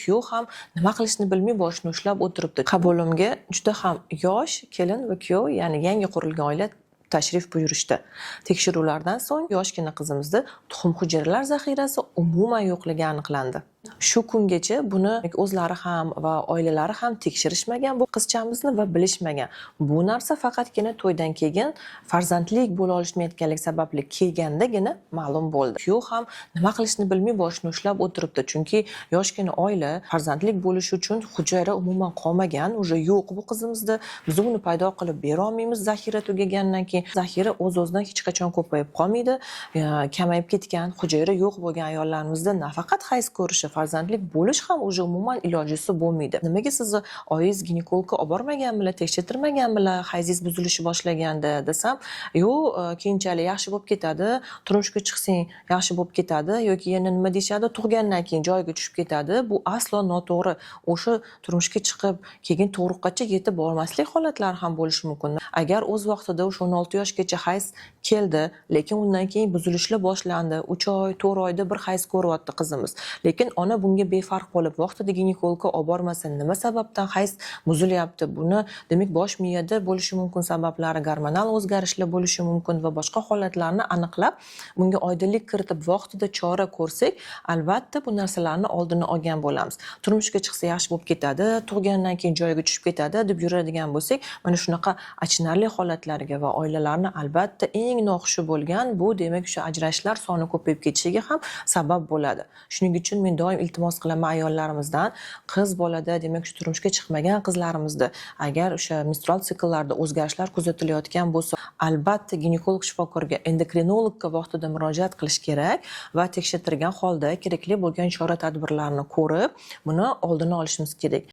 Kuyov ham nima qilishni bilmay boshini ushlab o'tiribdi. Qabulimga juda ham yosh kelin va kuyov, ya'ni yangi qurilgan oila tashrif buyurishdi. Tekshiruvlardan so'ng yoshgina qizimizda tuxum hujayralar zaxirasi umuman yo'qligi aniqlandi. Shu kungacha buni o'zlari ham va oilalari ham tekshirishmagan bu qizchamizni va bilishmagan. Bu narsa faqatgina to'ydan keyin, farzandlik bo'la olishmayotganligi sababli kelgandagina ma'lum bo'ldi. Kuyov ham nima qilishni bilmay boshini ushlab o'tiribdi, chunki yoshgina oila, farzandlik bo'lishi uchun hujayra umuman qolmagan, уже yo'q bu qizimizda. Biz uni paydo qilib bera olmaymiz zaxira tugagandan keyin. Zaxira o'z o'zidan hech qachon ko'payib qolmaydi. Kamayib ketgan, hujayra yo'q bo'lgan ayollarimizda nafaqat hayz ko'rishi, farzandlik bo'lish ham уже umuman ilojisi bo'lmaydi. Nimaga sizni oyingiz ginekologga olib bormaganmilar, tekshirtirmaganmilar hayzingiz buzilishi boshlaganda desam, yo'q, keyinchalik yaxshi bo'lib ketadi, turmushga chiqsang yaxshi bo'lib ketadi yoki yana nima deyishadi, tug'gandan keyin joyiga tushib ketadi. Bu aslo noto'g'ri. O'sha turmushga chiqib, keyin tug'ruqgacha yetib bormaslik holatlari ham bo'lishi mumkin. Agar o'z vaqtida o'sha 16 yoshgacha hayz keldi, lekin undan keyin buzilishlar boshlandi, 3 oy, 4 oyda bir hayz ko'ryapti qizimiz, lekin ona bunga befarq bo'lib, vaqtida ginekologga olib bormasa, nima sababdan hayz buzilyapti, buni demak bosh miyada bo'lishi mumkin sabablari, gormonal o'zgarishlar bo'lishi mumkin va boshqa holatlarni aniqlab, bunga oydinlik kiritib, vaqtida chora ko'rsak, albatta bu narsalarni oldini olgan bo'lamiz. Turmushga chiqsa yaxshi bo'lib ketadi, tug'gandan keyin joyiga tushib ketadi deb yuradigan bo'lsak, mana shunaqa achinarli holatlarga va oilalarni albatta eng noxushi bo'lgan bu demak o'sha ajrashishlar soni ko'payib ketishiga ham sabab bo'ladi. Shuning uchun men doim iltimos qilaman ayollarimizdan, qiz bolada, demak shu turmushga chiqmagan qizlarimizda agar o'sha menstrual sikllarda o'zgarishlar kuzatilayotgan bo'lsa, albatta ginekolog shifokorga, endokrinologga vaqtida murojaat qilish kerak va tekshirtirgan holda kerakli bo'lgan chora tadbirlarni ko'rib, buni oldini olishimiz kerak.